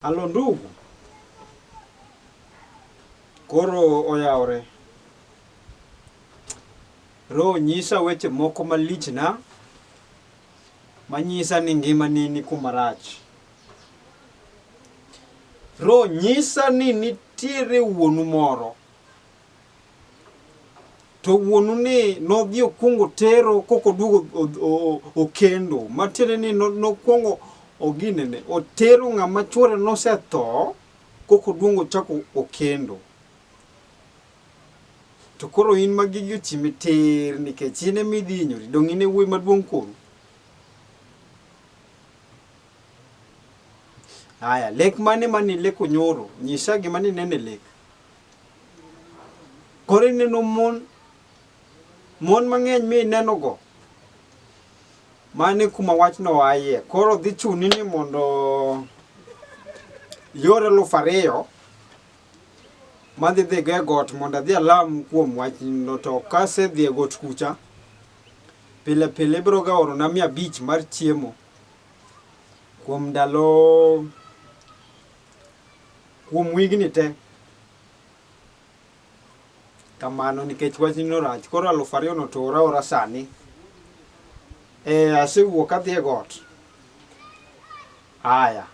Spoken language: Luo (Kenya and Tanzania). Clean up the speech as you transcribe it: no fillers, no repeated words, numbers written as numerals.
Alo ndugu. Koro oyawre. Roho nyisa weche moko malichna manyisa ni ngimani ni kuma rach. Roho nyisa ni nitiere wuonu moro To wuonu ni nodhi okwongo tero koko oduogo okendo. Matiende ni nokwongo oginene, otero ng'ama chuore nosetho koko oduogo ochako okendo. To koro in ma gigi ochimi tir nikech in ema idhi hinyori, donge in e wuoyi maduong' koru? Aya, lek mane mane ileko nyoro? Nyisa gima nineno e lek. Koro ineno mon mon mang'eny mineno go mano e kuma wachno oaye. Koro dhi chuni ni mondo ior 2000 madhi dhigo e got mondo adhi alam kuom wachno to kasedhi e got kucha pile pile ibiro ga orona 500 mar chiemo kuom ndalo kuom wigni te. Kamano nikech wachni rach. Koro 2000 no to ora ora sani. Eh, asewuok adhi e got. Aya.